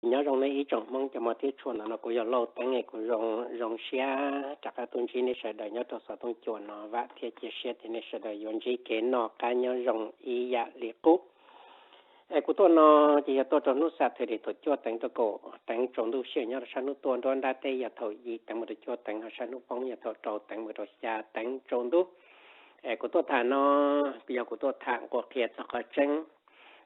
Nyob zoo nej ib tsoom Hmoob cov mog thiab tshua, ntawm no kuv yog Lauj Teeb es kuv zoo zoo siab rov qab tuaj ntsib nej sawv daws nyob rau xov tooj cua no, vam thiab cia siab tias nej sawv daws yuav ntsib kev noj qab nyob zoo ib yam li qub. Es kuv tuaj no ces yog tuaj rau hnub Saturday thaum cuaj teev rau kaum teev tsaus ntuj, sij hawm nyob rau sab hnub tuaj nruab nrab teb yog thaum yim teev mus rau cuaj teev, ho sab hnub poob yog thaum rau teev mus rau xya teev tsaus ntuj. Es kuv tuaj tham no yog kuv tuaj tham nqua qhia txog qhov tseeb.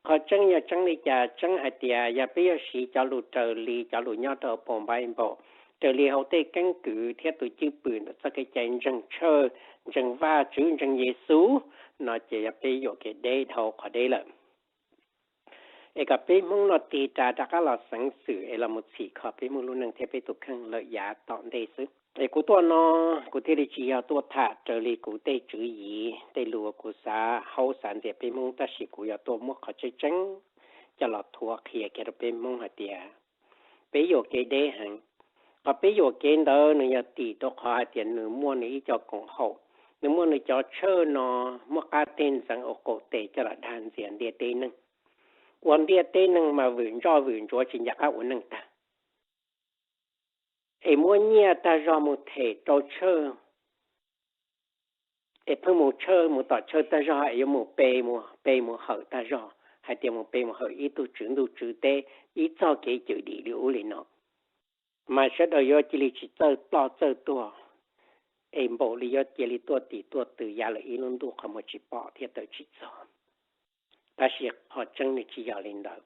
Qhov tseeb yog tseeb li cas? Tseeb hais tias yog peb yuav siv cov lus raws li cov lus nyob rau phau Npaiv Npaum, raws li hauv tej keeb kwm thiab tus cwj pwm ntawm txoj kev cai ntseeg Tshawj, ntseeg Vajtswv, ntseeg Yexus no ces yog peb yuam kev deb dhau qhov deb lawm. Es kom peb Hmoob no tig ras rov qab los xeev xwm es los mus txhim kho peb Hmoob lub neej thiab peb tus kheej lawm yav tom ntej xwb. Es kuv tuaj no kuv thiaj li tsis yog tuaj tham raws li kuv tej tswv yim tej lus uas kuv xav haub xav ntxias peb Hmoob, tab sis kuv yog tuaj muab qhov tseeb tseeb coj los thuav qhia kiag rau peb Hmoob hais tias peb yuam kev deb heev. Qhov peb yuam kev ntawd nws yog tim rau qhov hais tias nws muaj nws ib co koom haum, nws muaj nws cov Tshawj no muaj qab teg ntxeev ua qaum tes coj los dag ntxias ntiaj teb neeg, ua ntiaj teb neeg mas vwm ntsoj vwm ntsuav tsis nco qab ua neej tag. Es muab nyiaj tag zog mus them rau Tshawj, es pheej mus Tshawj mus tom Tshawj tag zog es yuav mus pe mus pe mus hawm tag zog hais tias mus pe mus hawm ib tug tswv ntuj tswv teb, ib txoj kev cawm dim li ub li no, mas sawv daws yuav cia li tsis txawj ploj txawj tuag, es npaum li yuav cia li tuaj tim tuaj tw yav lawm ib lub ntuj qhov muag tsis pom thiab tawm tsis txog. Tab sis qhov tseeb nws tsis yog li ntawd.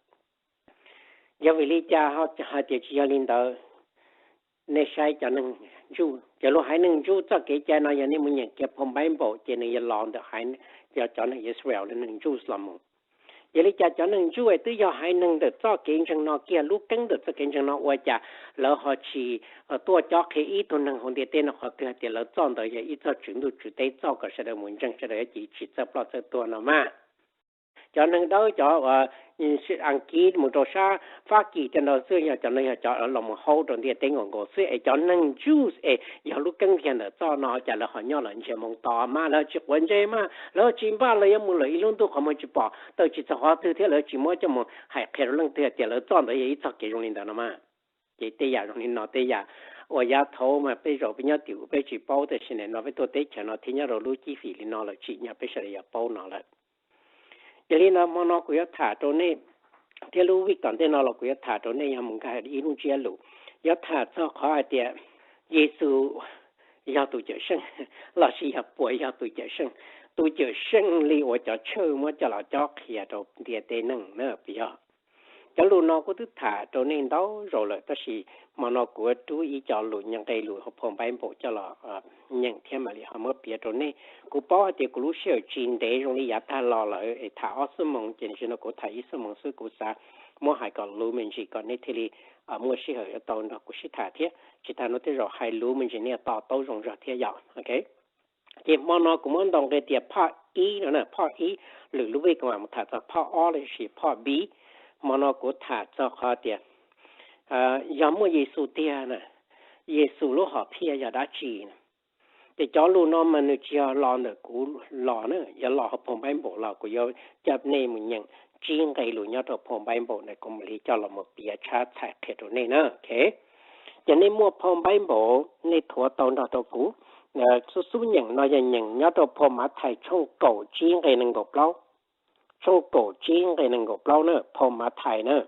Yog vim li cas ho hais tias tsis yog li ntawd? Nej saib cov neeg ntsuj, cov lub haiv neeg ntsuj txoj kev cai no yog nej mus nyeem kiag phau Npaiv Npaum ces nws yog los ntawm cov neeg Israel lub neeg ntsuj los mus. Yog li cas cov neeg ntsuj es twb yog haiv neeg ntawm txoj kev ntseeg no kiag, lub keeb ntawm txoj kev ntseeg no ua cas lawv ho tsis tuaj cob qhia ib tug neeg hauv ntiaj teb no qhov twg hais tias lawv txoj ntawd yog ib txoj tswv ntuj tswv teb txoj kom sawv daws mus ntseeg sawv daws yuav cia li tsis txawj ploj txawj tuag no mas? Cov neeg dawb cov uas Askiv mus rau sab Fab Kis cov ntawd xwb yog cov no yog cov los mus haub rau ntiaj teb nkaus nkaus xwb es cov neeg ntsuj es yog lub keeb kiag ntawm txoj no cas lawv ho nyob lawv ntsiag moo to mas lawv tsis quav ntsej mas lawv tsis npaj lawv yuav mus lawm ib lub ntuj qhov muag tsis pom tawm tsis txog qhov twg thiab lawv tsis muab coj mus hais qhia rau leej twg tias lawv txoj ntawd yog ib txoj kev zoo li ntawd no mas. Ces tej yam zoo li no tej yam uas yav thaud mas peb zaum peb nyob tim ub peb tsis paub, tab sis nim no peb tuaj teb chaws no thiab nyob rau lub cib fim li no lawm tsim nyog peb sawv daws yuav paub no lawm. Yog li no hmo no kuv yuav tham rau nej, thiab lub vij tom ntej no los kuv yuav tham rau nej yog mus nkag ib lub ntsiab lus, yuav tham txog qhov hais tias Yexus yog tus cawm seej lossis yog puas yog tus cawm seej, tus cawm seej li uas cov Tshawj muab coj los cob qhia rau ntiaj teb neeg na puas yog? Cov lus no kuv twb tham rau nej ntau zaus lawm, tab sis hmo no kuv yuav rub ib co lus nqe lus hauv phau Npaiv Npaum coj los nyeem thiab mam li ho muab piav rau nej. Kuv paub hais tias kuv lub sij hawm tsis ntev zoo li yav tag los lawm es tham ob xuab moos, ces tam sim no kuv tham ib xuab moos xwb, kuv xav muab hais kom luv me ntsis kom nej thiaj li muaj sij hawm yuav tau nrog kuv sib tham thiab. Tsis tas no tej zaum hais luv me ntsis nej yuav to taub zoo zog thiab yom. Ces hmo no kuv muab ntaus nqe tias phoj ib no, phoj ib, lwm lub vij kuv mam mus tham txog phoj ob los sis phoj B. Hmo no kuv tham txog qhov tias yog muaj Yexus tiag na, Yexus lub hom phiaj yog dab tsi? Ces cov lus no mas nws tsis yog los ntawm kuv los na, yog los hauv phau Npaiv Npaum los, kuv yuav coj nej mus nyeem tsib nqe lus nyob rau phau Npaiv Npaum na, kuv mam li coj los mus piav tshab txhais qhia rau nej na. Ces nej muaj phau Npaiv Npaum nej thuav tau nrog rau kuv. Xub xub nyeem no yog nyeem nyob rau phau Mathais tshooj kaum tsib nqe nees nkaum plaub. Tshooj kaum tsib nqe nees nkaum plaub na, phau Mathais na.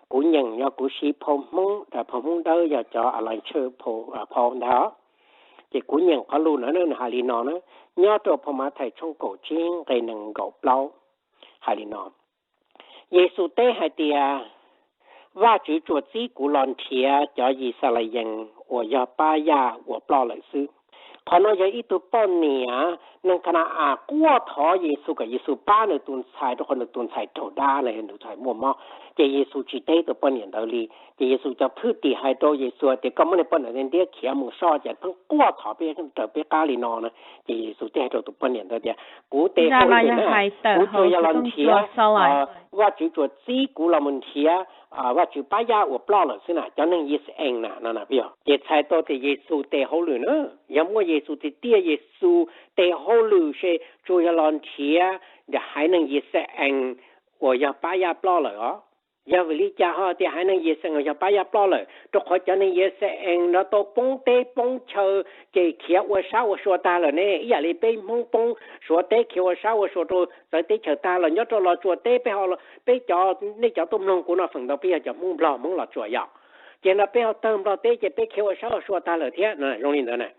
Kuv nyeem yog kuv siv phau Hmoob, phau Hmoob Dawb yog cov a lais tshawj phau ntag. Ces kuv nyeem qhov lus no nws hais li no na, nyob rau phau Mathais tshooj kaum tsib nqe nees nkaum plaub hais li no: Yexus teb hais tias, Vajtswv tsuas txib kuv los nrhiav cov Yixalayees uas yog pab yaj uas ploj lawm xwb. Qhov no yog ib tug poj niam neeg Khana-as quaj thov Yexus kom Yexus pab nws tus ntxhais, rau qhov nws tus ntxhais raug dab los yog nws tus ntxhais muaj mob. Ces Yexus tsis teb tus poj niam ntawd li. Ces Yexus cov thwj tim hais rau Yexus tias, Koj muab niag poj niam ntawd ntiab khiav mus soj, ces pheej quaj thov peb raws peb qab li no na. Ces Yexus thiaj hais rau tus poj niam ntawd tias, Kuv tes hauj lwm na, kuv tsuas yog los nrhiav, Vajtswv tsuas txib kuv los mus nrhiav Vajtswv pab yaj uas ploj lawm xwb na, cov neeg Yixalayees na no. Ces txhais tau tias Yexus tes hauj lwm na, yog muaj Yexus tiag tiag, Yexus tes hauj lwm ces tsuas yog los nrhiav haiv neeg Yixalayees uas yog pab yaj ploj lawm os. Yog vim li cas ho tias haiv neeg Yixees yog pab yaj ploj lawm? Rau qhov cov neeg Yixees no tau poob teb poob chaw, ces khiav ua sab ua sua tag lawm ne. Ib yam li peb Hmoob poob Suav teb khiav ua sab ua sua rau txawv teb chaws tag los nyob rau Los Tsuas teb, peb, peb cov, nej cov tuaj mloog kuv no feem ntau peb yog cov Hmoob Nplog, Hmoob Los Tsuas yom. Ces no peb ho tawg Nplog teb ces peb khiav ua sab ua sua tag lawm thiab, zoo li ntawd na.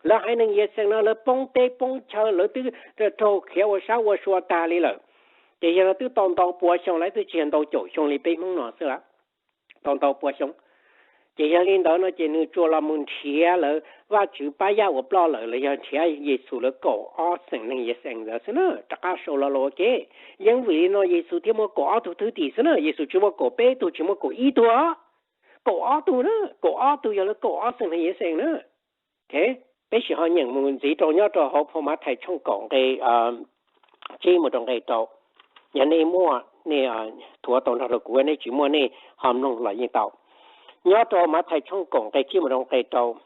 Lawv haiv neeg Yixees no lawv poob teb poob chaw, lawv twb raug khiav ua sab ua sua tag li lawm. Ces yog lawv twb tau ntau pua xyoo, lawv twb tsis yog ntau caum xyoo li peb Hmoob no xwb, tau ntau pua xyoo. Ces yog li ntawd no ces nws tsuas los mus nrhiav lawv Vajtswv pab yaj uas ploj lawm los yog nrhiav Yexus lawv kaum ob xeem neeg Yixees ntawd xwb na, rov qab sau los los ua ke. Yeej vim li no Yexus thiaj muaj kaum ob tug thwj tim xwb na, Yexus tsis muaj kaum peb tug, tsis muaj kaum ib tug. Kaum ob tug na, kaum ob tug yog lawv kaum ob xeem neeg Yixees na. Peb sim ho nyeem mus ntxiv rau nyob rau hauv phau Mathais tshooj kaum nqe tsib mus rau nqe rau. Yog nej muaj, nej thuav tau nrog rau kuv, nej tsis muaj nej ho mloog los yeej tau. Nyob rau Mathais tshooj kaum nqe tsib mus rau nqe rau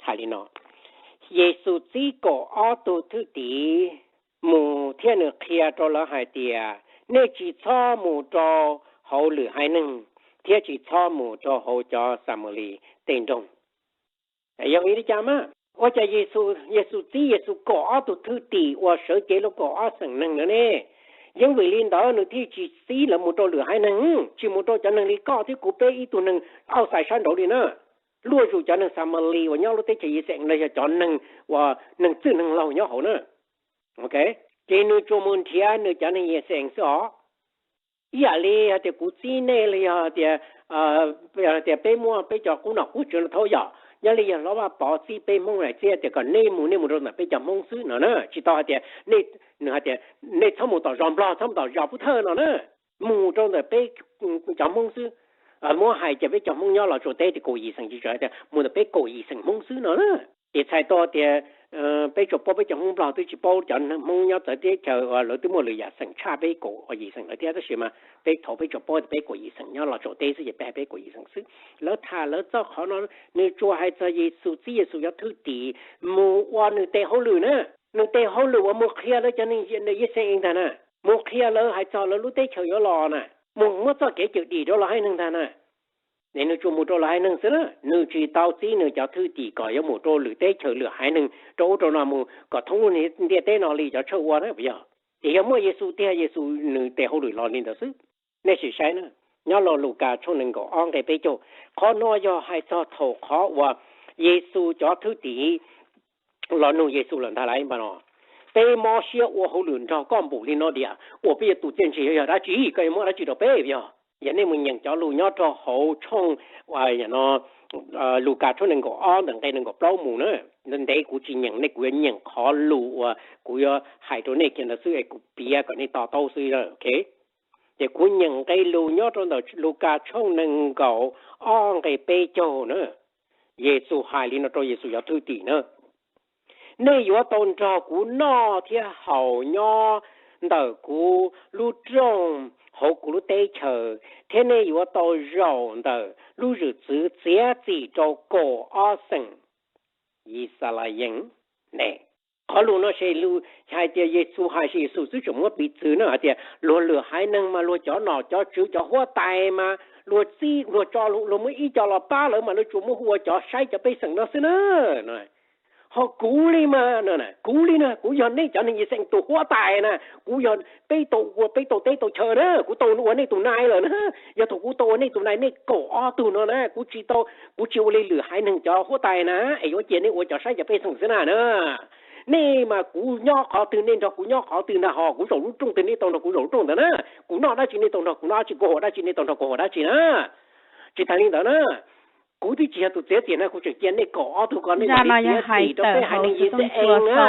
hais li no: Yexus txib kaum ob tug thwj tim mus thiab nws qhia rau lawv hais tias, nej tsis txhob mus rau hauv lwm haiv neeg thiab tsis txhob mus rau hauv cov Xamalis tej nroog. Yog vim li cas mas ua cas Yexus txib Yexus kaum ob tug thwj tim uas sawv cev lawv kaum ob xeem neeg ntawd ne? Yeej vim li ntawd nws thiaj tsis txib lawv mus rau lwm haiv neeg, tsis mus rau cov neeg li koj thiab kuv peb ib tug neeg auj xais sab nraud li na. Luaj zus cov neeg Xamalis uas nyob lub teb chaws Yixees los yog cov neeg uas neeg txwj neeg laug nyob hauv na. Ces nws tsuas mus nrhiav nws cov neeg Yixees xwb os. Ib yam li hais tias kuv txib nej los yog tias, tias peb muaj peb cov qub nom qub tswv no thaub yom, nyob li yog Hlob Vaj Pov txib peb Hmoob, txib tias kom nej mus, nej mus rau ntawm peb cov Hmoob xwb no na, tsis tau hais tias, nws hais tias nej txhob mus tom zos Nplog, txhob mus tom zos Pub Thawj no na, mus rau ntawm peb cov Hmoob xwb. Muab hais ces peb cov Hmoob nyob Los Tsuas teb tias kaum yim xeem, tsis tau hais tias mus ntawm peb kaum yim xeem Hmoob xwb no na. Ces txhais tau tias peb tsuas paub peb cov Hmoob Nplog, twb tsis paub cov Hmoob nyob txawv teb chaws uas lawv twb muaj lwm yam xeem tshaj peb kaum yim xeem lawm thiab, tab sis mas peb thaum peb tsuas paub tias peb kaum yim xeem nyob Los Tsuas teb xwb ces peb hais peb kaum yim xeem xwb. Lawv tham lawv txoj qhov no, nws tsuas hais txog Yexus txib Yexus cov thwj tim mus ua nws tes hauj lwm na, nws tes hauj lwm uas mus qhia lawv cov neeg Yixees ntag na, mus qhia lawv hais txog lawv lub teb chaws yuav los na, mus muab txoj kev cawm dim rau lawv haiv neeg ntag na. Es nws tsuas mus rau lawv haiv neeg xwb na, nws tsis tau txib nws cov thwj tim kom yuav mus rau lwm teb chaws lwm haiv neeg rau ub rau no mus kom thoob lub ntiaj teb no li cov tshawj ua na puas yog? Ces yog muaj Yexus tiag, Yexus nws tes hauj lwm los li ntawd xwb. Nej sim saib na, nyob rau Lukas tshooj nees nkaum ob nqe peb caug, qhov no yog hais txog thaum qhov uas Yexus cov thwj tim los nug Yexus lawm ntag lauj, no, peb mob siab ua hauj lwm nrog koj npaum li no diam, uas peb yuav tus txiaj ntsig yuav yog dab tsi, koj yuav muab dab tsi rau peb yog? Yog nej mus nyeem cov lus nyob rau hauv tshooj Lukas tshooj nees nkaum ob ntawm nqe nees nkaum plaub mus na, ntev kuv tsis nyeem nej, kuv yuav nyeem qhov lus uas kuv yuav hais rau nej kiag ntawd xwb es kuv piav kom nej to taub xwb. Ces kuv nyeem nqe lus nyob rau ntawm Lukas tshooj nees nkaum ob nqe peb caug na. Yexus hais li no rau Yexus cov thwj tim na: Nej yuav tau nrog kuv noj thiab haus nyob ntawm kuv lub rooj hauv kuv lub teb chaws, thiab nej yuav tau zaum ntawm lub zwm txwv txiav txim rau kaum ob xeem Yixalayees ne. Qhov lus no ces lus hais tias Yexus hais, Yexus twb tseem muab piv txwv na hais tias luag lwm haiv neeg mas luag cov nom cov tswv cov huab tais mas luag txib luag tso, luag muab ib co los pab lawv mas lawv tsuas muab hu ua cov saib cov pej xeem no xwb na. Ho kuv li mas, kuv li na, kuv yog nej cov neeg Yixees tus huab tais na, kuv yog peb tau ua peb tau teb tau chaw na, kuv tau ua nej tus nai lawm na. Yog thaum kuv tau ua nej tus nai, nej kaum ob tug no na, kuv tsis tau, kuv tsis ua li lwm haiv neeg cov huab tais na, es yuav cia nej ua cov saib cov pej xeem xwb na na. Nej mas kuv nyob qhov twg nej nrog kuv nyob qhov twg ntag, ho kuv zaum lub rooj twg nej tau nrog kuv zaum lub rooj ntawd na. Kuv noj dab tsi nej tau nrog kuv noj dab tsi, kuv huam dab tsi nej tau nrog kuv huam dab tsi na. Tsis tas li ntawd na, kuv twb tsis yog tus txiav txim na, kuv tseem cia nej kaum ob tug ko nej mam li txiav txim rau peb haiv neeg Yixees na.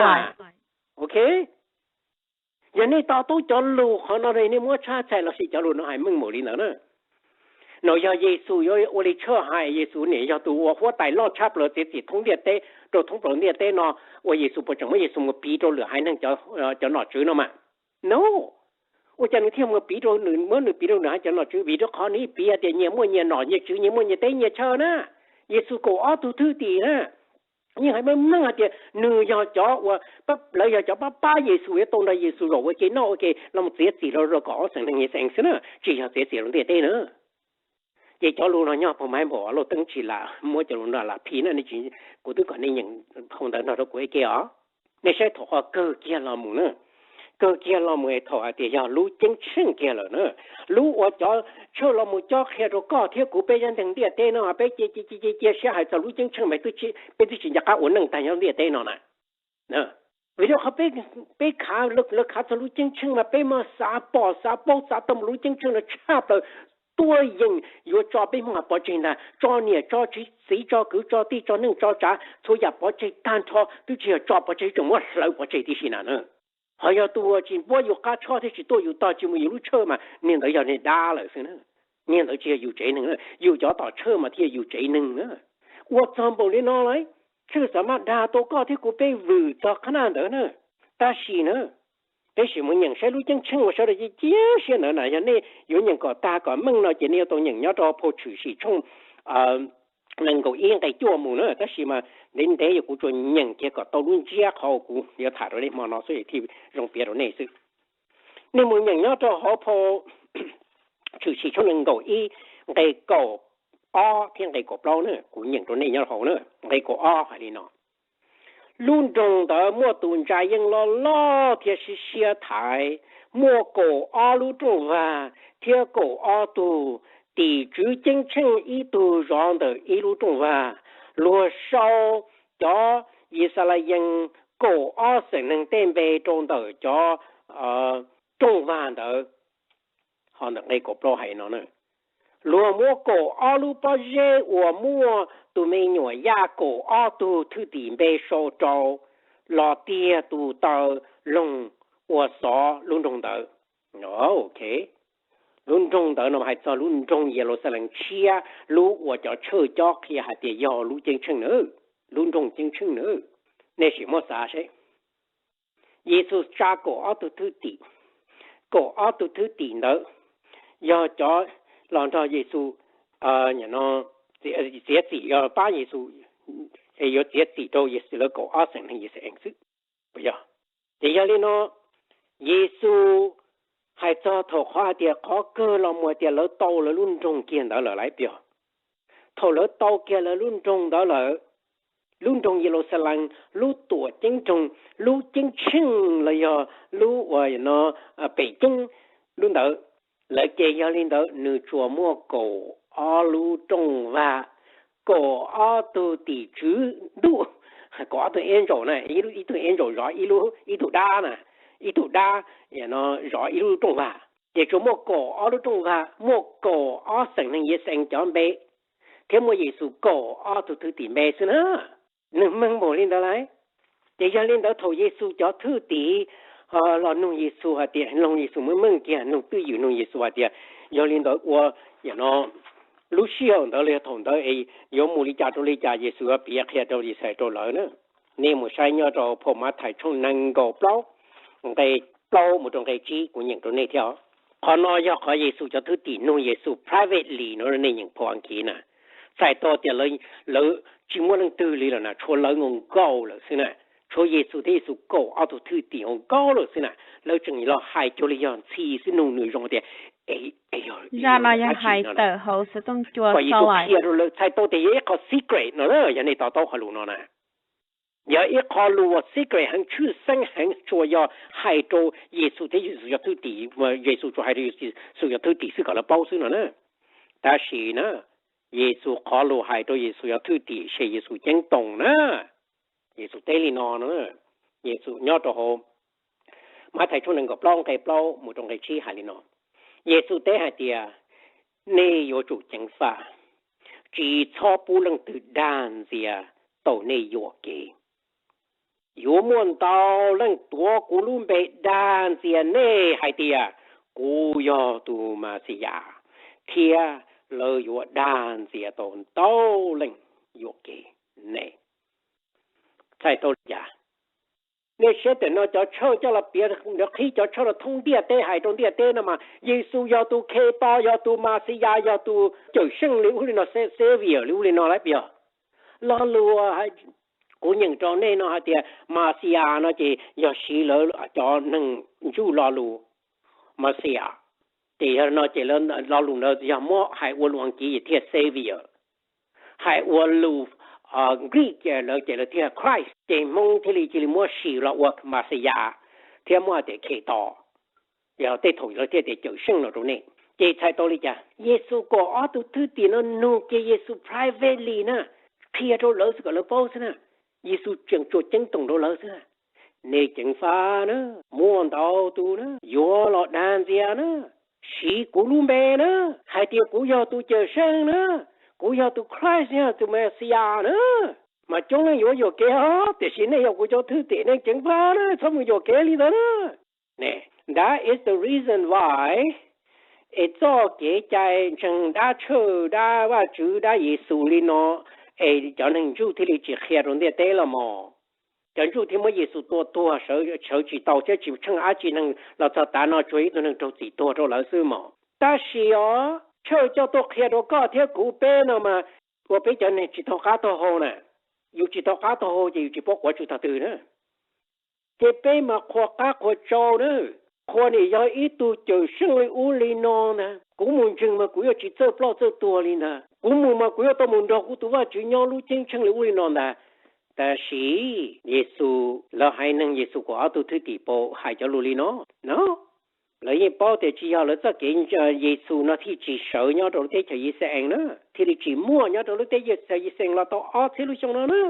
Ok, yog nej to taub cov lus qhov no nej muab tshab txhais los sis cov lus no hais meej npaum li ntawd na. No yog Yexus yuav ua li tshaj hais, Yexus niam yog tus ua huab tais loj tshaj plaws txiav txim thoob ntiaj teb, rau thoob plaws ntiaj teb no, ua Yexus puas tseem muab Yexus mus piv rau lwm haiv neeg cov nom tswv no mas? No, ua cas nws thiaj mus piv rau, nws muab nws piv rau lwm haiv cov nom tswv? Vim rau qhov nws piv hais tias nyias muaj nyias nom nyias tswv, nyias muaj nyias teb nyias chaw na. Yexus kaum ob tug thwj tim na, yeej hais meej meej hais tias nws yog cov uas, lawv yog cov pab pab Yexus yuav tau nrog Yexus zaum ua ke noj ua ke los txiav txim rau kaum ob xeem neeg Yixees xwb na, tsis yog txiav txim rau ntiaj teb na. Ces cov lus no nyob puag Maiv Npaum Lauj Teeb tsis lam muab cov lus no lam phim na, nej tsis, kuv twb kom nej nyeem phau ntawv no rau kuv ua ke os. Nej saib thaum qhov kawg kiag los mus na, kawg kiag los mus thaum hais tias yog lub ceeb tsheej kiag lawm na, lub uas cov Tshawj los mus cob qhia rau koj thiab kuv peb zaj nteeg ntiaj teb no peb cia cia cia siab hais txog lub ceeb tsheej mas peb twb tsis nco qab ua neej tag nyob ntiaj teb no na. Vim rau qhov peb khav, lawv khav txog lub ceeb tsheej mas peb mas xav pom xav paub xav tau mus lub ceeb tsheej no tshaj plaws, tuaj yeem yuav tso peb Hmoob pov tseg ntag, tso niam tso txiv tso kwv tso tij tso neej tso tsav txhua yam pov tseg tag nrho, twb tsis yog tso pov tseg, tseem muab hlawv pov tseg tib si na. Ho yog tus uas tsis npuab yus qab tsho thiab tsis tuaj yus tog tsis mus yus lub Tshawj mas niag ntawd yog niag dab lawm xwb na. Niag ntawd tsis yog yus tsev neeg na, yus cov tom Tshawj mas thiaj yog yus tsev neeg na. Ua txog npaum li no lawm, Tshawj xav maj dag tau koj thiab kuv peb vwm tog qhab naj ntawd na. Tab sis na, peb sim mus nyeem saib lub ceeb tsheej uas sawv daws cia siab ntawd na, yog nej yuav nyeem kom tag kom meej no ces nej yuav tau nyeem nyob rau phau Tshwm Sim tshooj nees nkaum ib nqe cuaj mus na. Tab sis mas ntev ntev yog kuv tsuas nyeem kiag kom tau lub ntsiab qhov uas kuv yuav tham rau nej hmo no xwb thiaj zoo piav rau nej xwb. Nej mus nyeem nyob rau hauv phau Tshwm Sim tshooj nees nkaum ib nqe kaum ob thiab nqe kaum plaub na, kuv nyeem rau nej nyob hauv na. Nqe kaum ob hais li no: Lub nroog ntawd muaj tus ntsa yeej loj loj thiab siab siab thaiv, muaj kaum ob lub rooj vag thiab kaum ob tug tim tswv ceeb tsheej ib tug zov ntawm ib lub rooj vag. Luag sau cov Yixalayees kaum ob xeem neeg tej npe rau ntawm cov rooj vag ntawd. Ho ntawm nqe kaum plaub hais no: Luag muab kaum ob lub pob zeb uas muaj tus me nyuam yaj kaum ob tug thwj tim npe sau rau los tiag tus taw loog uas xov lub nroog ntawd. Ok, lub nroog ntawd no hais txog lub nroog Yeluxalees tshiab, lub uas cov Tshawj cob qhia hais tias yog lub ceeb tsheej na, lub nroog ceeb tsheej na. Nej sim muab xav seb, Yexus tsa kaum ob tug thwj tim, kaum ob tug thwj tim ntawd yog cov los nrog Yexus txiav txim, yog pab Yexus, yuav txiav txim rau Yexus lawv kaum ob xeem neeg Yixalayees xwb. Yog, ces yog li no, Yexus hais txog thaum qhov hais tias qhov kawg los mus hais tias lawv tau lawv lub nroog kiag ntawd lawm lawm, thaum lawv tau kiag lawv lub nroog ntawd lawm, lub nroog Yeluxalees, lub tuam ceeb nroog, lub ceeb tsheej los yog lub uas no pem ceeb lub ntawd, lawv ces yog li ntawd nws tsuas muaj kaum ob lub rooj vag, kaum ob tug tim tswv ntuj, kaum ob tug angel na, ib tug angel zov ib tug dab na, ib tug dab zov ib lub rooj vag, ces tsuas muaj kaum ob lub rooj vag, muaj kaum ob xeem neeg Yixalayees cov npe, thiab muaj Yexus kaum ob tug thwj tim npe xwb na. Nws meej npaum li ntawd lawm. Ces yog li ntawd thaum Yexus cov thwj tim los nug Yexus hais tias, nug Yexus meej meej kiag, nug twj ywm nug Yexus hais tias, yog li ntawd ua, no, lub sij hawm ntawd los yog thaum ntawd es yuav mus li cas rau li cas, Yexus yuav piav qhia rau Yixalayees rau lawv na. Nej mus saib nyob rau phau Mathais tshooj nees nkaum plaub, nqe plaub mus rau nqe tsib, kuv nyeem rau nej thiab. Qhov no yog qhov Yexus cov thwj tim nug Yexus privately no, nej nyeem phau Askiv na. Txhais tau tias lawv tsis muaj leej twg li lawm na, tshuav lawv nkaus nkaus lawm xwb na. Tshuav Yexus thiab Yexus kaum ob tug thwj tim nkaus nkaus lawm xwb na, lawv tseem los hais cuag li yog ntxhi xwb, nug nws zoo tias, zaj no yog hais tawm hauv xov tooj cua kom Yexus qhia rau lawv, txhais tau tias yog ib qho secret no na, yog nej to taub qhov lus no na. Yog ib qho lus uas secret heev, tshwj xeeb heev, tsuas yog hais rau Yexus thiab Yexus cov thwj tim, Yexus tsuas hais rau Yexus cov thwj tim xwb kom lawv paub xwb no na. Tab sis na, Yexus qhov lus hais rau Yexus cov thwj tim ces Yexus ceeb toom na. Yexus teb li no no, Yexus nyob rau hauv Mathais tshooj nees nkaum plaub nqe plaub mus rau nqe tsib hais li no: Yexus teb hais tias, nej yuav tsum ceev faj, tsis txhob pub leej twg dag ntxias tau nej yuam kev. Yuav muaj ntau leej tuav kuv lub npe dag ntxias nej hais tias, kuv yog tus Mexiyas, thiab lawv yuav dag ntxias tau ntau leej yuam kev nej. Txhais tau li cas? Nej saib tias no cov Tshawj coj los piav, qhib cov Tshawj los thoob ntiaj teb hais rau ntiaj teb no mas Yexus yog tus Khetos, yog tus Mexiyas, yog tus Cawmseej li ub li no, Savior li ub li no lawm, yog lo lus kuv nyeem rau nej no hais tias Mexiyas no ces yog siv lawv cov neeg ntsuj lo lus, Mexiyas. Ces yog no ces lo lus ntawd yog muab hais ua lus Askiv ces thiaj Savior, hais ua lus Greek lawv ces lawv thiaj Christ, ces Hmoob thiaj li cia li muab sis los ua Mexiyas thiab muab hais tias Khetos. Yog tej thaum lawv thiaj tias Cawmseej no rau nej. Ces txhais tau li cas? Yexus kaum ob tug thwj tim no nug kiag Yexus privately na, qhia rau lawv xwb kom lawv paub xwb na. Yexus tseem tsuas ceeb toom rau lawv xwb na. Nej ceev faj na, muaj ntau tus na yuav los dag ntxias na, siv kuv lub npe na, hais tias kuv yog tus Cawmseej na, kuv yog tus Christ, yog tus Mexiyas na, mas coob leej yuav yuam kev os. Tiam sis nej yog kuv cov thwj tim, nej ceev faj na, txhob mus yuam kev li ntawd na. That is the reason why es txoj kev cai ntseeg dab tshawj dab Vajtswv dab Yexus li no, es cov neeg ntsuj thiaj li tsis qhia rau ntiaj teb los mas. Cov ntsuj thiaj muab Yexus tua tuag, sawv tsis tau thiab tsis tsheej dab tsi neeg los txog tav no, tsuas ib tug neeg raug txim tuag rau lawv xwb mas. Tab sis os, tshawj coj tuaj qhia rau koj thiab kuv peb no mas, ua peb cov neeg tsis taug qab taug hau na. Yus tsis taug qab taug hau ces yus tsis paub quav tsw tog twg na. Ces peb mas qhuas qab qhuas tsau na. Qhua nim yog ib tug Cawmseej li ub li no ntag, kuv mus ntseeg mas kuv yuav tsis txawj ploj txawj tuag li ntag, kuv mus mas kuv yuav tau mus nrog kuv tus Vajtswv nyob lub ceeb tsheej li ub li no ntag. Tab sis Yexus, lawv haiv neeg Yexus kaum ob tug thwj tim paum hais cov lus li no, no, lawv yeej paub tias tsis yog lawv txoj kev, Yexus no thiaj tsis sawv nyob rau lub teb chaws Yixalayees na, thiaj li tsis muaj nyob rau lub teb chaws Yixalayees los tau ob txhiab lub xyoo no na.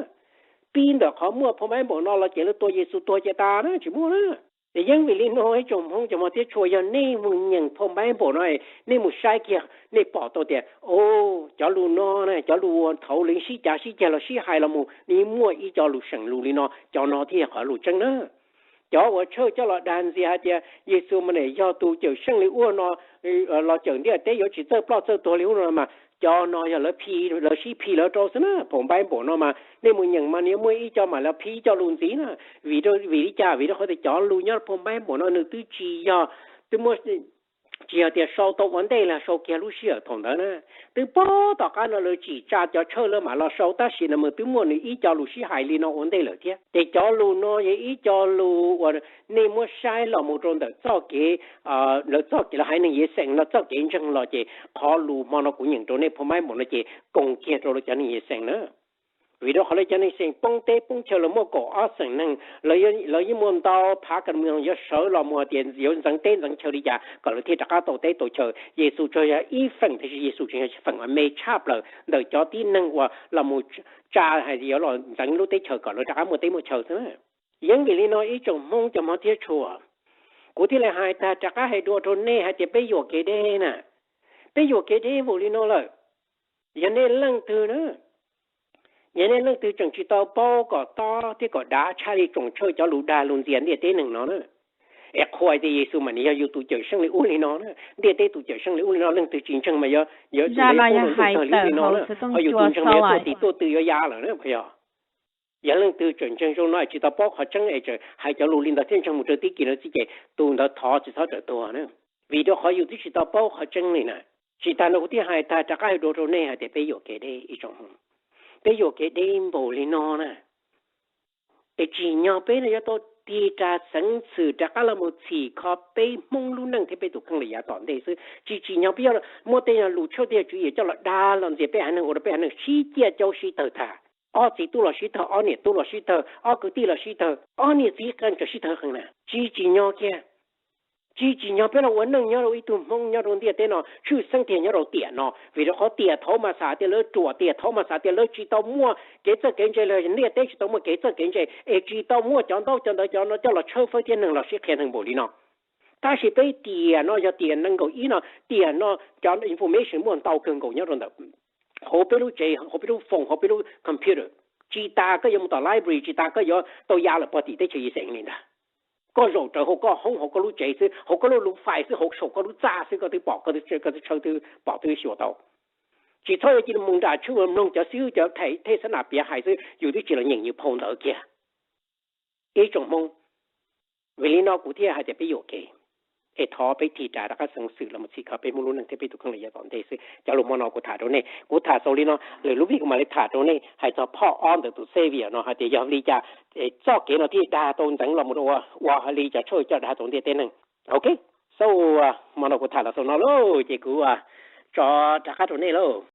Pib ntawm qhov muaj phau Npaiv Npaum no los ces lawv tua Yexus tuag ces tas na, tsis muaj na. Ces yeej vim li no ib tsoom Hmoob cov mog thiab tshua, yog nej mus nyeem phau Npaiv Npaum no, nej mus saib kiag nej pom tau tias, o, cov lus no na, cov lus uas thaud lawv sib cav sib ceg los sib hais los mus, nws muaj ib co lus seem lus li no, cov no thiaj yog qhov lus tseeb na. Cov uas tshawj coj los dag ntxias hais tias Yexus mas nim yog tus Cawmseej li ub no, los cawm ntiaj teb yuav tsis txawj ploj txawj tuag li ub no mas, cov no yog lawv phi, lawv sib phi lawv rau xwb na. Phau Npaiv Npaum no mas nej mus nyeem mas nws muaj ib co mas lawv phi ib co lus ntxiv na. Vim, vim li cas? Vim rau qhov tias cov lus nyob phau Npaiv Npaum no nws twb tsis yog, twb muaj, tsis yog tias sau tau ua ntej los sau kiag lub sij hawm thaum ntawd na. Twb puag tom qab no lawv tsim tsa cov tshawj lawv mam los sau, tab sis no mas twb muaj nws ib co lus sib hais li no ua ntej lawm thiab. Ces cov lus no yog ib co lus uas nej muab saib los mus rau ntawm txoj kev, lawv txoj kev, lawv haiv neeg Yixalayees no txoj kev ntseeg los ces qhov lus hmo no kuv nyeem rau nej phau Npaiv Npaum no ces koom kiag rau lawv cov neeg Yixalayees na. Vim rau qhov lawv cov neeg Yixalayees poob teb poob chaw, lawv muaj kaum ob xeem neeg, lawv yeej muaj ntau phav kas mas yuav sawv los mus hais tias yuav ntxeev teb ntxeev chaw li cas kom lawv thiaj rov qab tau teb tau chaw. Yexus tsuas yog ib feem, tiam sis Yexus tseem yog feem uas me tshaj plaws ntawm cov tib neeg uas los mus tsa hais tias yuav los ntxeev lub teb chaws kom lawv rov qab muaj teb muaj chaw xwb na. Yeej vim li no ib tsoom Hmoob cov mog thiab tshua, kuv thiaj li hais tag rov qab hais dua rau nej hais tias peb yuam kev deb na. Peb yuam kev deb npaum li no lawm. Yog nej leej twg na, yog nej leej twg tseem tsis tau paub kom tob thiab kom dav tshaj li tsoom tshawj cov lus dag lus ntxias ntiaj teb neeg no na, es qhuas tias Yexus mas nws yog yus tus Cawmseej li ub li no na, ntiaj teb tus Cawmseej li ub li no, leej twg tsis ntseeg mas yuav, yuav txom nyem li no na, ho yus tus ntseeg mas yuav tuaj tis tuaj tw yuav ya lawm na. Yog, yog leej twg tseem ntseeg zoo no es tsis tau paub qhov tseeb es tseem hais cov lus li ntawd thiab ntseeg mus rau tib kis no xwb ces tus ntawd thov tsis txhob rawm tuag na. Vim rau qhov yus twb tsis tau paub qhov tseeb li na. Tsis tas no kuv thiaj hais tag rov qab hais dua rau nej hais tias peb yuam kev deb ib tsoom Hmoob. Peb yuam kev deb npaum li no na. Es tsim nyog peb no yuav tau tig ras xeev xwm rov qab los mus txhim kho peb Hmoob lub neej thiab peb tus kheej rau yav tom ntej xwb. Tsis tsim nyog peb yuav muab tej lus tshawj tej yam tswv yim coj los dag los ntxias peb haiv neeg ua rau peb haiv neeg sib ciaj caub sib tawg tag. Ob txiv tub los sib tawg, ob niam tub los sib tawg, ob kwv tij los sib tawg, ob niam txiv qee tseem sib tawg qee na. Tsis tsim nyog kiag. Tsis tsim nyog peb los ua neej nyob rau ib tug Hmoob nyob rau ntiaj teb no tshwj xeeb tiag nyob rau tiam no, vim rau qhov tiam thaud mas xav tias lawv ruam, tiam thaud mas xav tias lawv tsis tau muaj kev txawj kev ntse, los ntiaj teb tsis tau muaj kev txawj kev ntse, es tsis tau muaj cov ntaub cov ntawv cov no coj los tshawb fawb thiab neeg los sib qhia neeg npaum li no. Tab sis peb tiam no yog tiam nees nkaum ib no, tiam no cov information muaj ntau kawg nkaus nyob rau ntawm hauv peb lub tsev, hauv peb lub phone, hauv peb lub computer. Tsis tas koj yuav mus tom library, tsis tas koj yuav tau ya lawm pog tim teb chaws Yixalayees li ntag. Koj zaum rawv hauv koj hoob, hauv koj lub tsev xwb, hauv koj lub lub fais xwb, hauv saum koj lub txaj xwb, koj twb pom, koj twb tshawb, twb pom, twb xyuas tau. Tsis txhob yuav cia li mus nram tshwj mloog cov xib hwb cov thej xab nas piav hais xwb, yus twb tsis los nyeem yus phau ntawv kiag. Ib tsoom Hmoob, vim li no kuv thiaj hais tias peb yuam kev, es thov peb tig ras rov qab xeev xwm los mus txhim kho peb Hmoob lub neej thiab peb tus kheej rau yav tom ntej xwb. Cov lus hmo no kuv tham rau nej, kuv tham xaus li no, lwm lub vij kuv mam li tham rau nej hais txog phoj ob ntawm tus Savior no hais tias yog li cas txoj kev no thiaj dag tau ntxeev los mus rau ua, ua li cov tshawj coj dag tau ntiaj teb neeg. Ok. Xaub ua, hmo no kuv tham los xaus no lauj, ces kuv tso rov qab rau nej lauj.